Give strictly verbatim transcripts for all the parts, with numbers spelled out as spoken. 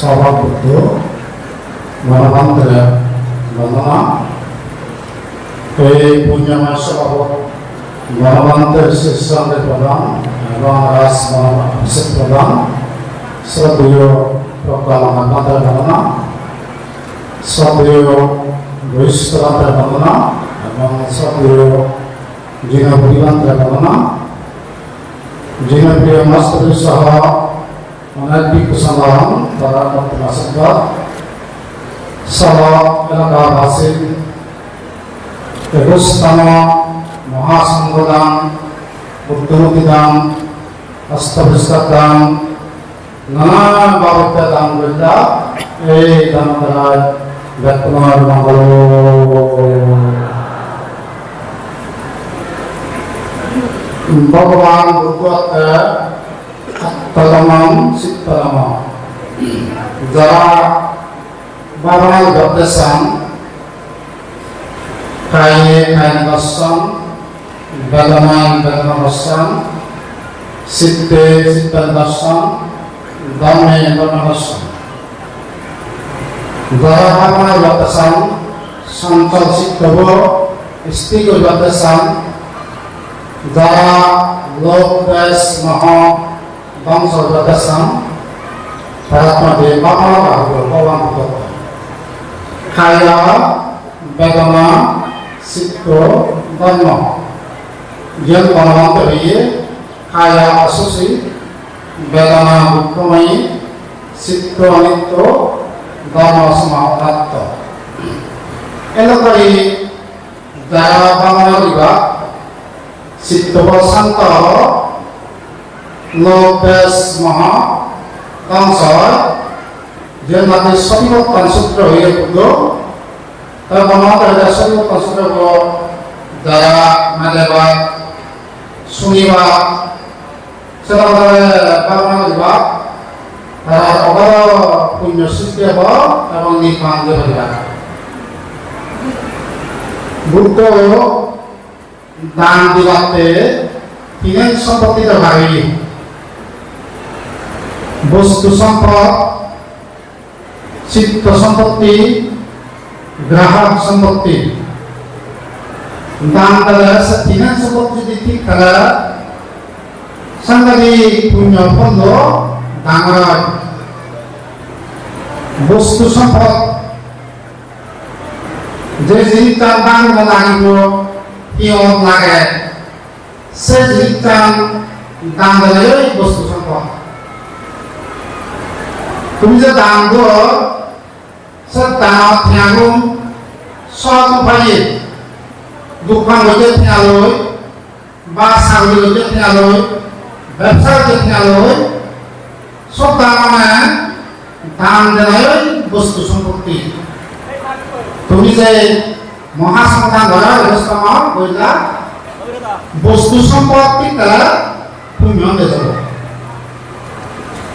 Sabha Buddho, Bonobhantere bondona. Ei punyomoy sabhabot Bonobhanter sissante pradhan ebong Raj Bonobhanter pradhan, sroddheyo Progga Mahathera bondona, sroddheyo Bohisto Bhantere bondona ebong sroddheyo Jinapriyo Bhantere bondona. Jinapriyo Master saha onek bhikkhu sangha agon, tara mottun ashirbad. Solo elaka basin ekush tomo Mahasanghodan, Buddho murti dan, Osto Poriskar dan, nana babotte dan golla, ei dan darai bekkunor mongol. Bhogoban Buddho hotte Atto dhamam, sitto dhamam. Jara bhabana gotte san, kaye kayena darshan, vedanaye vedana darshan, chitte chitta darshan, dhamme dhamme darshan. Jara bhabana gotte san, sanchol chittobo sthir guribatte san, jara lobh dvesh moho dhongso guribatte san, tara mane bhabana laga Bhogoban Buddho. Kaya, vedana, chitto, dhamma. Jiyan Bhogobante hoye, kaya asuchi, vedana dukkhomoy, chitto anitto, dhamma osmo anatto. Elo guri jara bhabana guriba, chitto bo santo obo, lobh dvesh moho dhongso oi, je mane Satipatthana sutro hoye Buddho, ta bono ta Satipatthana sutro bo jara mane ba suniba, seta tare bhabana guriba, tara obodo punyo sristi obo ebong nirban jei pariba. Buddho dan dibatte tinen sompotti dorkar oye. Bostu sompot, chitto sompotti, grahak sompotti. Dan dile se tinen sompotti jodi thik thale, sanghatik punyo phol dangor oi. Bostu sompot, je jinissan dan lagibo, hiyot lage, se jinissan dan dile oi bostu sompot. Tumi je dan do, se danot tengagun sot upaye, dogan gotte tenga loi, ba sagori gotte tenga loi, bebsa gotte tenga loi, sob dan mane dan dile oi bostu sompotti. Tumi je Mahasanghodan gora bebosta golla, bostu sompotti tara punyo oi jebo.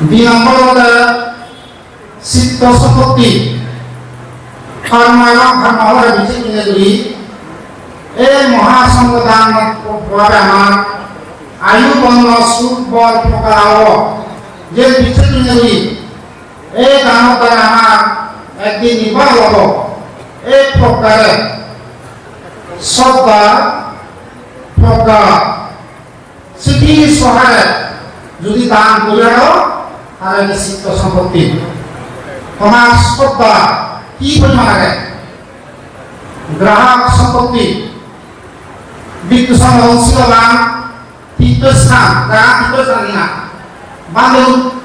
Dui nombor olode chitto sompotti, karma ebong karma pholore bicchek guri, ei Mahasanghodan pore amar ayu, borno, suk, bol, progga obo, je bicchek guri, ei danor dara amar ekdin nirban obo, ei proggare, sroddha, progga, sriti sohare jodi dan guri aro, tale chitto sompotti. Tomar sroddha hi poriman age? Grahak sompotti. Bhikkhu songho siloban, tirthosthan, jaga tirthosthan hina? Bhante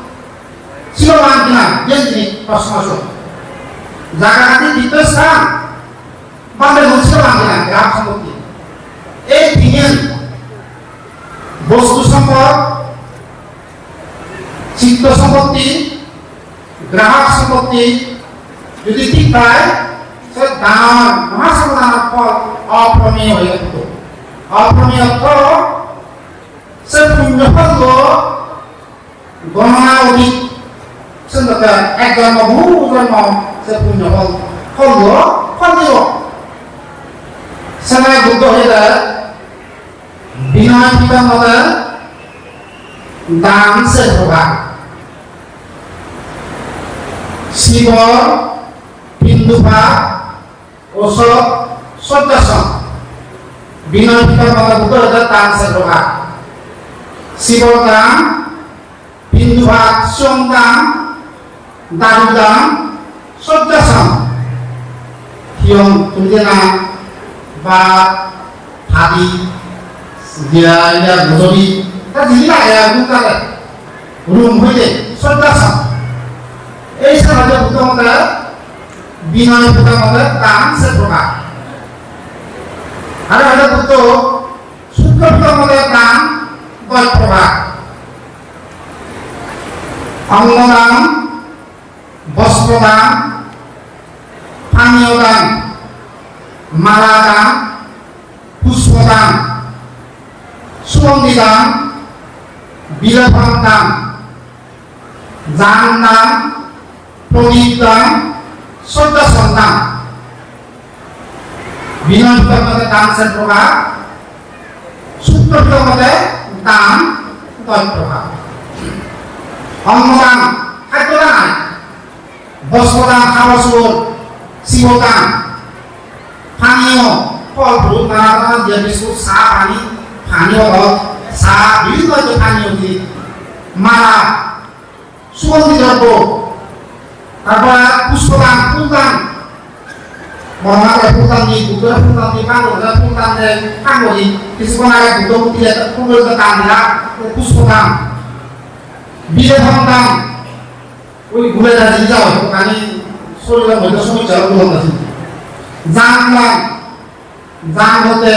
siloban hina, jen jini prosno aso. Jaga tirthosthan, Bhante siloban hina? Grahak sompotti. Ei tinen, bostu sompot, chitto sompotti, grahak sompotti, jodi thik thai, se dan, Mahasanghodanor phol opromeyo oye thakbo. Opromeyo ortho, se punyo phollo gonona otit, sen dokke ek jonmo, bohu jonmo se punyo phol, phollo phol dibo. Senotte Buddho hoyede, Binoy Pitangore dan ser prokar. Sibor, pindupat, o so-, sojjason. Binoy Pitok mote Buddho hoide dan ser prokar. Sibor dan, pindupat, siyong dan, daru dan, sojjason. Hiyong tuli dena, ba, hadi, dia, dia, mojori, ta jini lage, agun ta lage. Rum hoide, sojjason. Ei se hoide Buddho mote, Binoy Pitok mote dan ser prokar. Aro hoide Buddho, Sutro Pitok mote dan doj prokar. Onno dan, bostro dan, paniyo dan, mala dan, puspo dan, sugondhi dan, bilepan dan, jan dan, prodip dan, sojjason dan. Binoy Pitok mote dan ser prokar, Sutro Pitok mote dan doj prokar. Onno dan, haddo dan ai. Bostro dan, habor subor, sibor dan, paniyo, phol fruit, nana dhoronor je biskut, cha, pani, pani botol, cha, bibhinno je paniyo jinis, mala, sugondhi drobbo, tarpore puspo dan, phul dan, Borma gore phul dan di, Buddhore phul dan di, Pangore phul dan de, Pangori, kisukkhon age Buddho murti de, phul dan dila, puspo dan, bilepan dan, Oi gule na jini jao, kani sorilor moddhe somossa olo gule na jini. Jan dan, jan bolte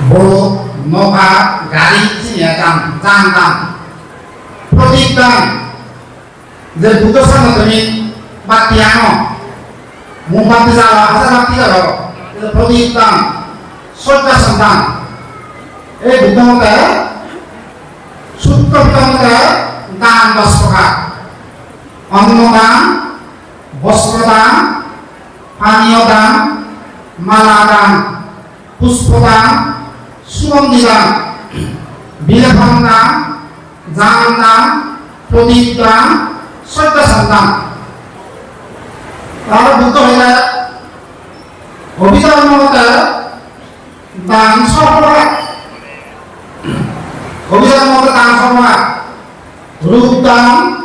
boro, noka, gari, sini ya jan, jan dan. Prodip dan, je Buddho samne tumi batti ano, mombatti jalo, hajar batti jalo, itu prodip dan, sojjason dan. Ei Buddho mote Sutro Pitok mote dan doj prokar. Onno dan, bostro dan, paniyo dan, mala dan, puspo dan, sugondhi dan, bilepan dan, jan dan, prodip dan, sojjason dan. Aro Buddho hoide Abhidhormo mote dan so prokar. Abhidhormo mote dan so prokar. Rup dan,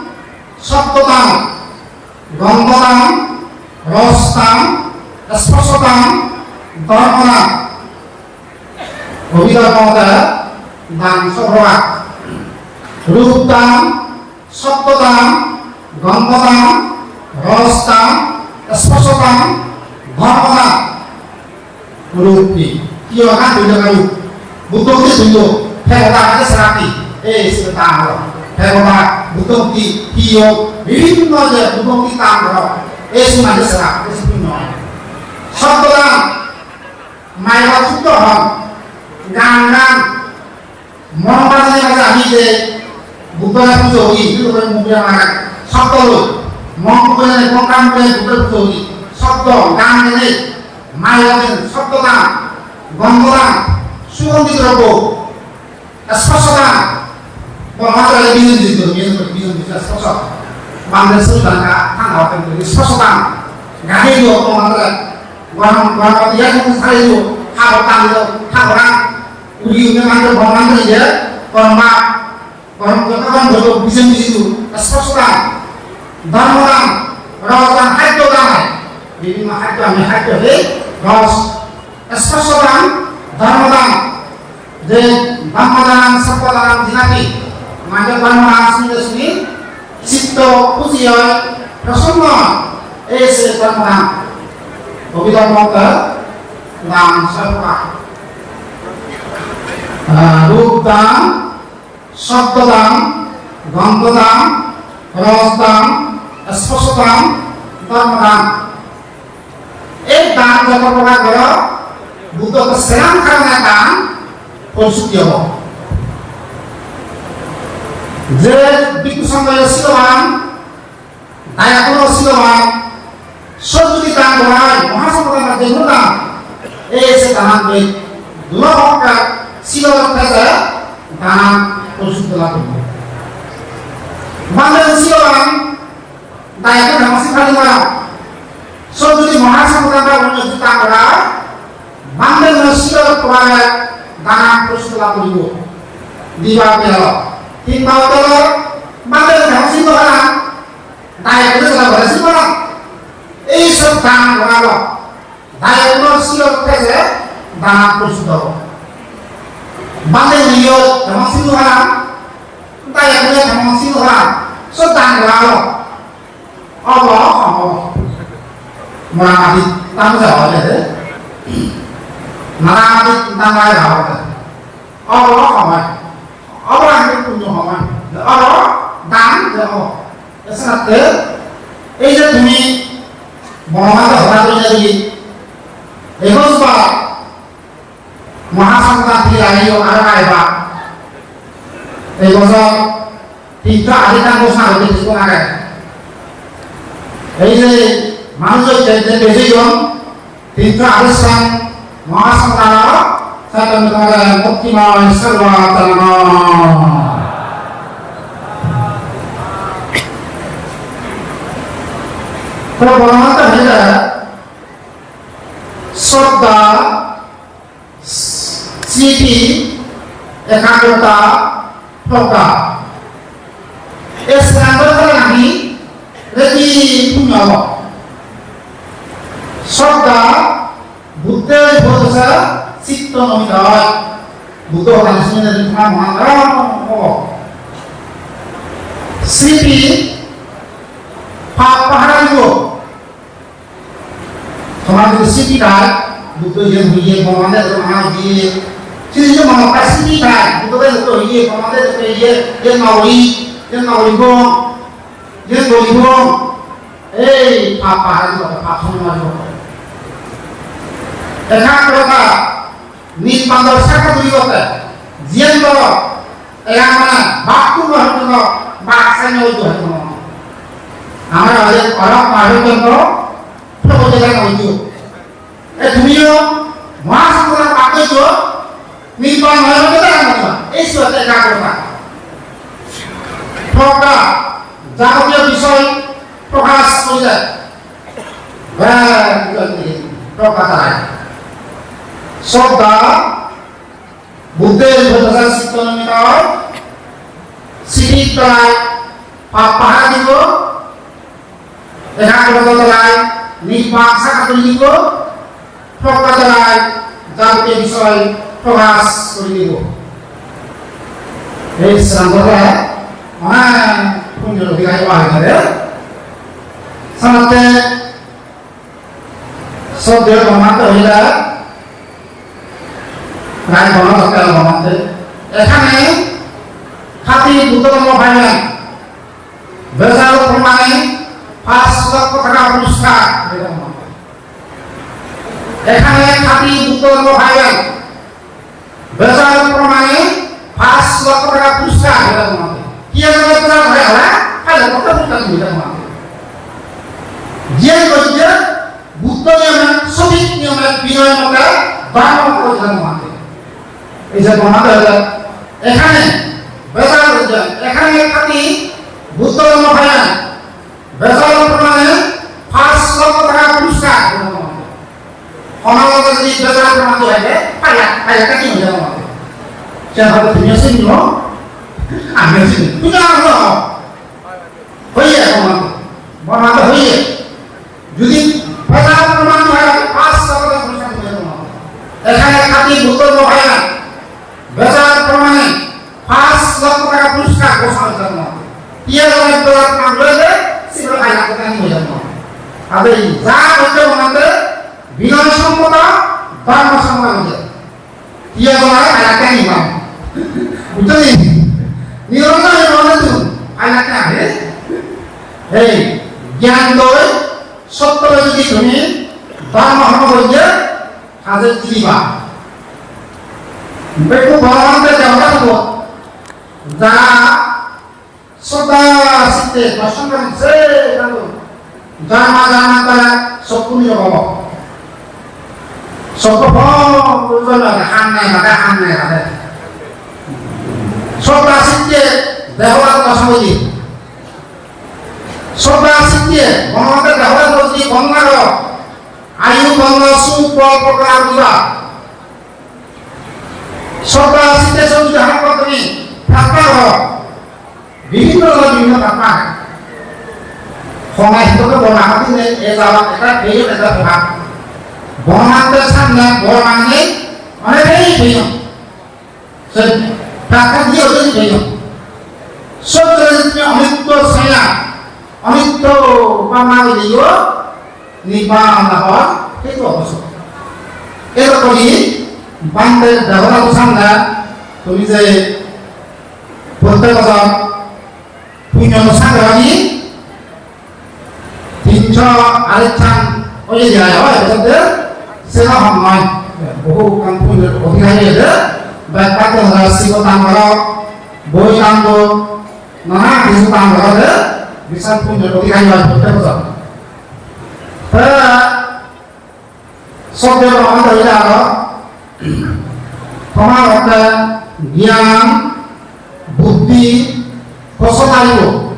sobdo dan, gondho dan, ros dan, sporso dan, dhormo dan. Abhidhormo mote dan so prokar. Rup dan, sobdo dan, gondho dan, ros dan, sporso dan, dhormo dan. Rup hi? Hi hoda hoilo rup? Buddho ki hoilo? Phegota mane sera hi? Ei sera dan olo. Phegota, Buddho ki, hi ho? Bibhinno je Buddho ki dan olo. Ei sera mane sera, ei sera bibhinno. Sobdo dan, maiba suddo hon, gan gan, Mon bajei bajei ami je Buddhore pujo guri, hintu guri mukti amar sobdo loi. Mon bajei, mon kan bajei Buddhore pujo guri. Sobdo, gan gene, maiba den, sobdo dan, gondho dan, sugondhi drobbo, sporso dan, Bhagwan Buddhore bijon jito, bijon jito, bijon jito, sporso. Bande suri dan ka, thanga hoten kuri, sporso dan. Gade jo, Bhagwan Buddhore, Bhagwan Buddhore, ya, sari jo, habor dan jo, habor dan. Uri une mane Bhagwan je korma, korma jotokkon joto bije bije du, sporso dan, dhormo dan, ros dan, haddo dan, bibhinno haddo, ami haddo he, ros, sporso dan, dhormo dan, je dhormo dan, sangho dan, jinati, mane dhormo dan sunile suni, chitto khushi oi, prosonno oi, ei se dhormo dan, Abhidhormo dan, dan so prokar. Ah, rup dan, sobdo dan, gondho dan, ros dan, sporso dan, dhormo dan. Ei dan joto prokar goro, Buddho to seran karone dan porisuddhi obo. Je bhikkhu songho siloban, Daya kono siloban, sot judi dan gorai, mohasongho dan, jehono dan, ei se danan be, duro hokka, siloban these, danan porisuddhi lab hobo. Bhante siloban, Bhante mane silo pore dana prosuddho lab guribo. Di bhab elo. Tin bhab elo, bhante mane silo hana. Dayok mane silo hana, silo hana. Ei sob dan gora elo. Dayok mane silo thele dana prosuddho. Bhante mane yo, jemon silo hana. Dayok mane jemon silo hana. Sob dan gora elo. Obo, obo. Mora mati, tang jabo de. Mora mati, tang jabo de. Obo, obo. Obo, ami punyo obo. Obo, dan, obo. Esatte, ei je tumi Bonobhante hoda hoile de, egos bar Mahasonghodan thik age, aro age ba. Ei bojor tinso aji ekkan ghosona gocche, disco age. Ei je manuj hoite je bejeyon, tinso aji san Mahasonghodan, satan tomare mukti moy sarva tanma. To Bonobhante hoile sroddha, sriti, ekagrota, progga. Ei sroddha nahi redi punyo obo. Sroddha, Buddho hoda sitto nomito oi. Buddho hoda sunile toma mon obo. Sriti, pap pahara dibo. Tomar jodi sriti thai, Buddho iyen hoye, Bhogoban iyen hoye, sriti jodi monot thai, sriti thai, Buddho iyen hoye, Bhogoban iyen hoye, iyen no gori, iyen no goribo, iyen goribo, ei pap pahara dibo, pap somar dibo. Ekagrota, Nirbanor sakka tuli gotte, jiyen goro, eya mane, bakku no hono, bak sanye oitu hono. Amar aje orok mar hono, prabhu jaga oitu. E tumiyo, Mahasonghodan bak oitu, nirban no hono jaga oitu. Ei suwate ekagrota. Progga, jabotiyo bisoy, prokash oi jai. Bek jodi progga tarai. Sroddha, Buddho hoda sitto nomito oi, sriti tarai pap pahara dibo, ekagrota tarai nirban sakka tuli dibo, progga tarai jabotiyo bisoy prokash gori dibo. Ei sroddha, mane, punyo lobi gai bai de. Sanatte Sroddheyo Bhante hoile, Rai Bhante, Bhante. এখানে খাঁটি বুদ্ধ ধর্ম পাইবেন। বেজাল প্রমাণে পাঁচ লক্ষ টাকা পুরস্কার। এখানে খাঁটি বুদ্ধ ধর্ম পাইবেন। Bejal promane pach lokho taka puroskar dibo tomare. Hi age bejal gore ora? Pach lokho taka puroskar dibo tomare. Je gojje Buddho niyome, sothik niyome, binoy mote dhormo gojje tomare. Ei je tomare hoile, ekhane bejal gojje, ekhane khati Buddho dhormo paiyan. Bejal promane pach lokho taka puroskar. Hono loge jodi bejal proman di hoide, pach lakh, pach lakh taka di hoide amar. Siyan hoide tumiyo sini lo, amiyo sini. Tumiyo aro lo. Hoye proman. Proman to hoye. Jodi bejal proman di hoide, pach lokho taka puroskar di hoide amar. Ekhane khati Buddho Maharaj Bejal promane pach lokho taka puroskar ghosona gori diye. Iye jodi bejal proman loye de, sibe pach lakh taka ni hoye jabo. Ade ja hoye mane binoy sommoto, dhormo sommoto hoye. Iye jodi pach lakh taka ni hoye. Bujhli? Nirontoro mane tu pach lakh taka hoye. Ei gyan loi, sotto loi jodi tumi dhormo sommoto hoye, Haje jiniba. Bekku Bhogobante debota debo. Jara sroddha chitte dorshon goron se jano. Janma janmantore sokku nirok obo. Sokku bhog jolbe, han nai bade, han nai bade. Sroddha chitte debota dorshon gori. Sroddha chitte Bhogobante debota dorshon gori, bondona goro. Ayu, dhonno, suk, bol, progga, protibha. Sroddha chitte song judi hamakkai tumi prarthona goro, bibhinno dhoronor bibhinno prarthona age. Honna hindu to bor mangode, e jabot ekta peyon, ekta peba. Bhogobante samne bor mangne, onek peyon. Se prarthona diye onek peyon. Sotto jodi tumi onitto sanya, onitto bhabona gorileyo, nirban labh or hetu obosso. Erokom bhante Deboraj Sangha, tumi je prottek bojor punyo onusthan goro ni, tinso arechan oye jai oi, bujhotte? Seno hom noi. Bohu ekkan punyor odhikari oye de, bekkan to hara sigo dan goro, boi dan do, nana hissu dan goro de, bishal punyor odhikari oi prottek bojor. Te Sodde Bhogoban hoide aro, tomar hotte gyan, buddhi, koushol laibo.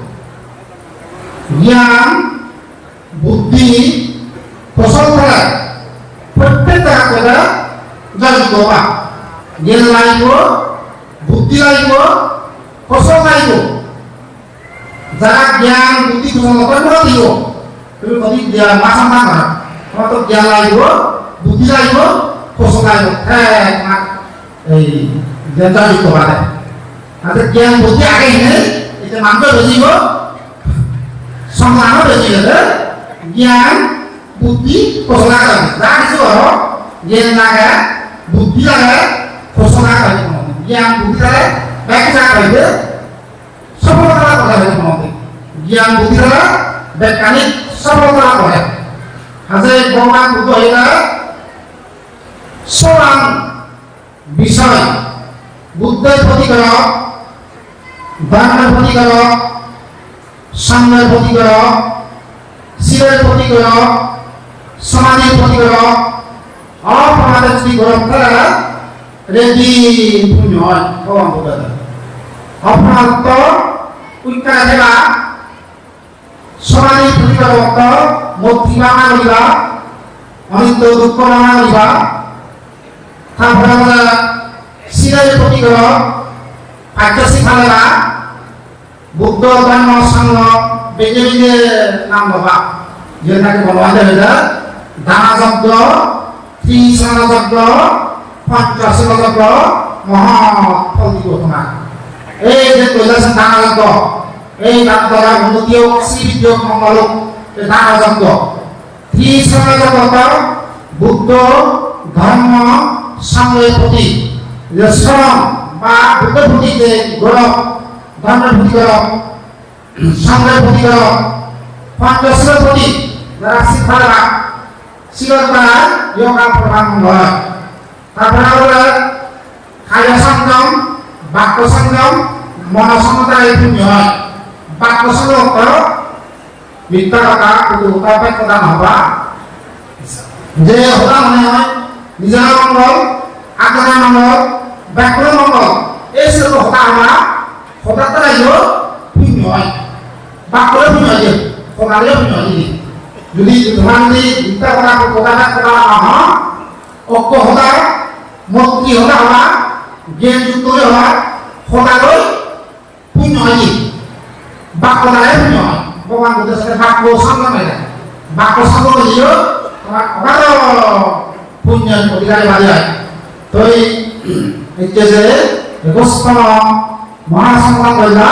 Gyan, buddhi, koushol thele, prottek jagat hoide jai joggo oba. Gyan laibo, buddhi laibo, koushol laibo. Jara gyan buddhi koushol no thebo, tumi hodi gyan ma sanna na. Tomar to gyan lagibo, buddhi lagibo, koushol lagibo. He, tomar ei gyan jukto obade. Ate gyan buddhi age hine, ete manjo bejibo, songsaro bejibo de. Gyan buddhi koushol lage, ja hissu goro, gyan lage, buddhi lage, koushol lage. Gyan buddhi lage, bek lage de. Sofolota lab gore hoide Bhogoban. Gyan buddhi dara bekkani sofolota lab gore. Haje Bhogoban Buddho hoide soman bisoy, Buddhor proti goro, Dhormor proti goro, Songhor proti goro, Silor proti goro, Somadhir proti goro, Opramader jodi goro thele redi punyo oi, Bhogoban Buddho hoide. Opramader to ukkare theba, somadhi proti goro, moitri bhabona guriba, onitto dukkho bhabona guriba, tar pore amar Silor proti goro, paccho sil paleba, Buddho, Dhormo, Sangho, bije bije nam loba. Jiyen naki Bhogoban hoide, dana joggo, trisarana joggo, panchasila joggo, mohot phol dibo tomar. Ei je hoilasan dana joggo, ei dana joggo unnoti ok, sribiddhi ok, mongol ok, ei dana joggo. Trisarana joggo, Buddho, Dhormo, Sangho proti je sroddha ba Buddho proti je goro, Dhormo proti goro, Sangho proti goro, Panchasila proti jara sil paleba, silor dara yoga prodhan oi. Tar pore aro kayo songjom, bakko songjom, mono songjom thele punyo oi. Bakko songjom ortho mittha hotha, kutu hotha, bek hotha no hoba. Je hotha mone oi, nijor mongol, agonor mongol, bekkunor mongol, ei sidu hotha hoba, hotha theleyo punyo oi. Bakko loi punyo oi, hotha loi punyo oi. Jodi tomar jodi mittha hotha, kutu hotha, bek hotha no ho, okko hotha, moitri hotha hoba, gyan jukto hoba, hotha loi punyo oi. Bakko dara punyo oi. Bhogoban Buddho sade bakko songjom hoide. Bakko songjom hoileyo tomar obaro punyo odhikari badi oi. Toi ecche je egostomo Mahasonghodan hoila,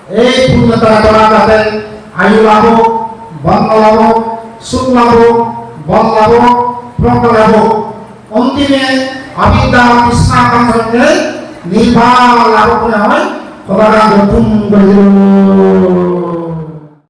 ei punyo dara tomar jate ayu lab ok, dhon lab ok, suk lab ok, bol lab ok, pragga lab ok. Ontime abidya trishna bhongso oinei nirban lab obo hoi, hodagan gottum guri dilo.